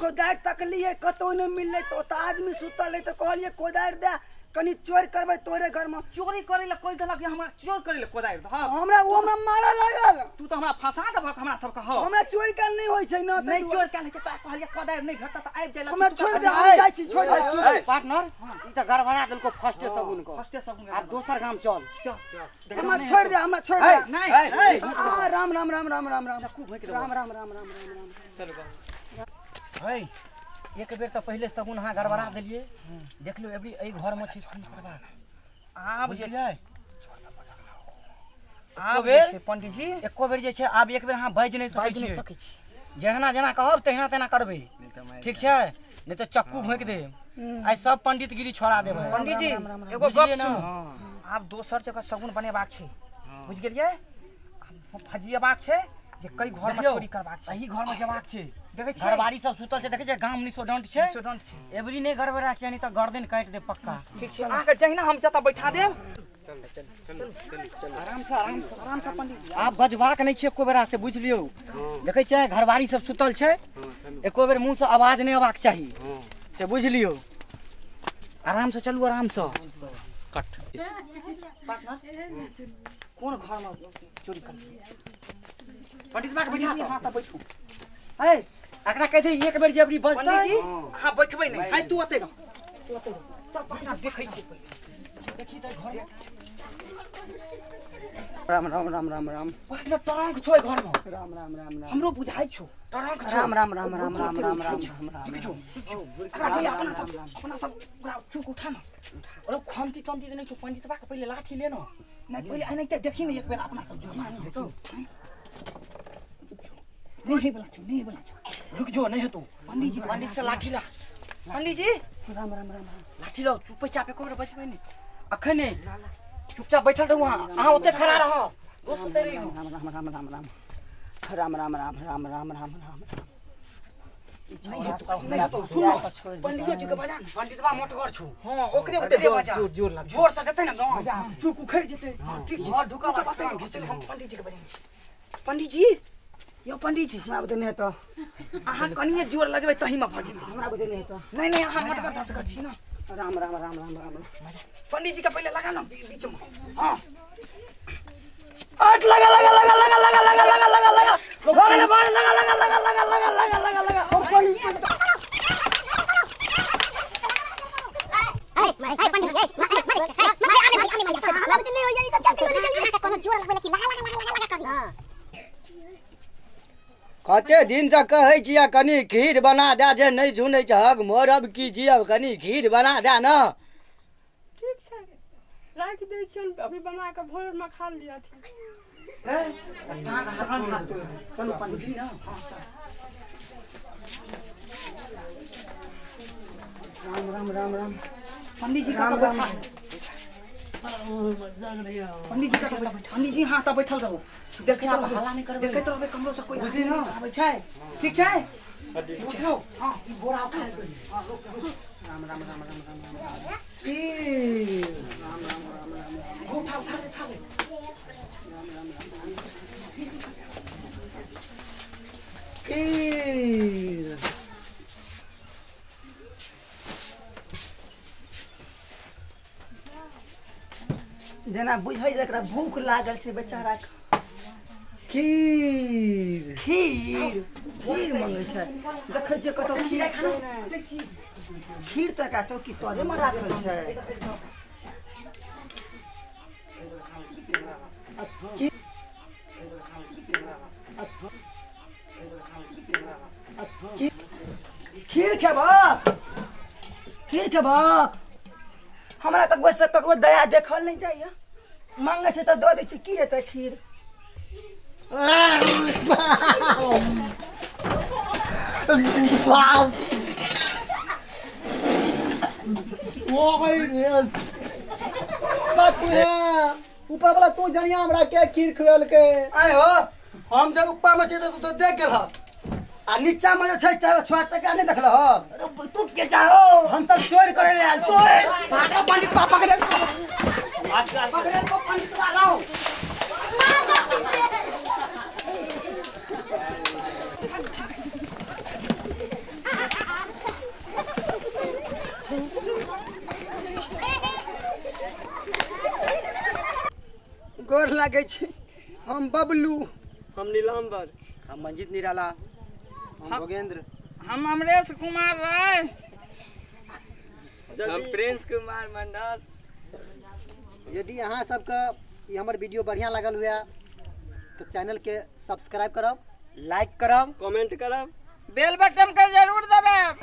कोदारि तकलियै कतौ नहि मिललै तऽ ओतऽ आदमी सुतल रहै तऽ कहलियै कोदारि दए कनी चोरी करबै तोरे घर में। चोरी करे ला कोई देलक हमरा चोर करे ला कोदारि दहक? हमरा ओ हमरा मारऽ लागल। तू तऽ हमरा फंसा देबहक हमरा सब के। हमरा चोरी कैल नहि होइ छै न। नहि चोर कैल होइ छै तऽ कहलियै कोदारि नहि भेटत तऽ आबि जाय। हमरा छोड़ि दे, हम जाइ छी, छोड़ि दे। पार्टनर ई तऽ गड़बड़ा देलको फर्स्टे सगुन को। फर्स्टे सगुन। आब दोसर गाम चल। चल हमरा छोड़ि दे, हमरा छोड़ि दे। नहीं राम राम राम राम राम राम राम राम राम राम राम। चल है एक बेर तऽ पहिले सगुन अहाँ गड़बड़ा देलियै। देखलियौ एबरी एहि घर में छै खून करबाक। आब बुझलियै? आब जे पंडित जी एको बेर जे छै आब एक बेर अहाँ बाजि नहि सकै छी। जेना जेना कहब तहिना तहिना करबै, ठीक छै? नहि तऽ चक्कू भोंकि देब। आइ सब पंडितगिरी छोड़ा देबै। पंडित जी एगो गप सुनू, आब दोसर जगह सगुन बनेबाक छै, बुझि गेलियै? फजिएबाक छै जे कई घर में चोरी करबाक छै। एही घर में जेबाक छै। देखै छियै घरवारी सब सुतल छै, देखै छियै गाम निसोडंट छै। निसोडंट छै। एबरी नहि गड़बड़ाक छै, नहि तऽ गर्दन काटि देब पक्का। ठीक छै, अहाँके जहिना हम जतऽ बैठा देब। चल चल चल चल आराम से आराम से आराम से पंडित जी। आब बजबाक नहि छै एको बेरा से, बुझि लियौ। देखै छियै घरवारी सब सुतल छै, एको बेर मुँह से आवाज नहि अयबाक चाही से, बुझि लियौ। आराम से चलू, आराम से। कट पार्टनर कोन घर में चोरी करलियै? पंडित बाबा के बैठा। हां त बैठू। ए एकरा कहि दे एक बेर जे अबरी बजतै। पंडित जी अहाँ बैठबै नहि। हाय तू ओतै रह, तू ओतै रह। चल पार्टनर देखै छी पहिले। देखी त घर में। राम राम राम राम राम। पार्टनर ट्रंक छो घर में। राम राम राम राम। हमरो बुझाइ छौ ट्रंक छो। राम राम राम राम राम राम राम राम। रुक जो, एकरा दे अपना सब, अपना सब ओकरा चूक उठा न। अरे खंती तंती नहि छौ पंडित बाबा के पहिले लाठी ले न। नहीं पहिले एनाहिते देखी ने एक बेर अपना सब जो हेतौ। नहीं हे वाला छौ, नहीं हे वाला छौ। रुक जो, नहीं हेतौ। पंडित जी पंडित से लाठी ला। पंडित जी राम राम राम लाठी लाओ। चुपचाप एको बेर बजबै नहि अखन। नहि चुपचाप बैठल रहू अहाँ, अहाँ ओते खड़ा रहो। दोस्त ओते रहियो। राम राम राम राम राम राम राम राम राम राम राम राम। नहीं हेतौ, नहीं हेतौ। सुन पंडित जी के बजा न। पंडित बा मोटगर छौ। हां ओकरे ओते बजा। जोर जोर लग, जोर से देतै न चूक उखड़ जेतै। ठीक छै, घर ढुका बात घिचल। हम पंडित जी के बजा। पंडित जी यौ पंडित जी हमरा बुझे नहि हेतौ। अहाँ कनिए जोर लगबै तही में भऽ जेतै। हमरा बुझे नहि हेतौ। नहीं नहीं अहाँ मोटगर धसगर छी न। राम राम राम राम राम। पंडित जी के पहिले लगा न बीच में। हां आठ लगा लगा लगा लगा लगा लगा लगा लगा लगा लगा लगा लगा लगा लगा लगा लगा लगा लगा। और कोई कते दिन से कहै छियै कनी खीर बना दे, जे नहि सुनै छहक। मरब की जियब, कनी खीर बना दे न। ठीक छै, राखि दै छियनि, अभी बना कऽ भोर में खा लिअथिन। चलू पंडित जी। राम राम राम राम। पंडित जी कतऽ बैठा? पंडित जी कतऽ बैठा? पंडित जी हां त बैठल रहू। देखैत रहबै, हल्ला नहि करबै। देखैत रहबै कमरो से कोई बुझली न? आबै छै। ठीक छै, बुझलौ? हां ई बोरा उठा ले। राम राम राम राम राम राम। ई राम राम राम राम। उठा उठा ले, उठा ले। राम राम राम राम। खीर जेना बुझै एकरा भूख लागल छै बेचारा के। खीर खीर खीर मंगै छै। देखै छियै कतौ खीर छै नहि। खीर तऽ एकरा चौकी तरे मे राखल छै। खीर खेबक? खीर खेबक? हमरा ककरो से ककरो दया देखल नहि जाइया। मांगै छै तऽ दऽ दै छै। की हेतै खीर? ऊपर वाला तू जनिया हमरा के खीर खुएलकै। आइ हो, हम जब ऊपर में छियै तऽ तू तऽ देख गेल ह, आ नीचा में जे छै चारि छओ टका नहि देखल ह। तू के जाओ? हम सब चोर करे ले आयल छी। पकड़ो पंडित बाबा, पकड़े पकड़े को पंडित बाबा लाओ। गोर लागै छी। हम बबलू, हम नीलाम्बर, हम मंजित निराला, हम भोगेंद्र, हम अमरेश कुमार राय, हम प्रिंस कुमार मंडल। यदि अहाँ सबके ई हमर वीडियो बढ़िया लागल हुए तो चैनल के सब्सक्राइब करब, लाइक करब, कमेंट करब, बेल बटन के जरूर दबाएब।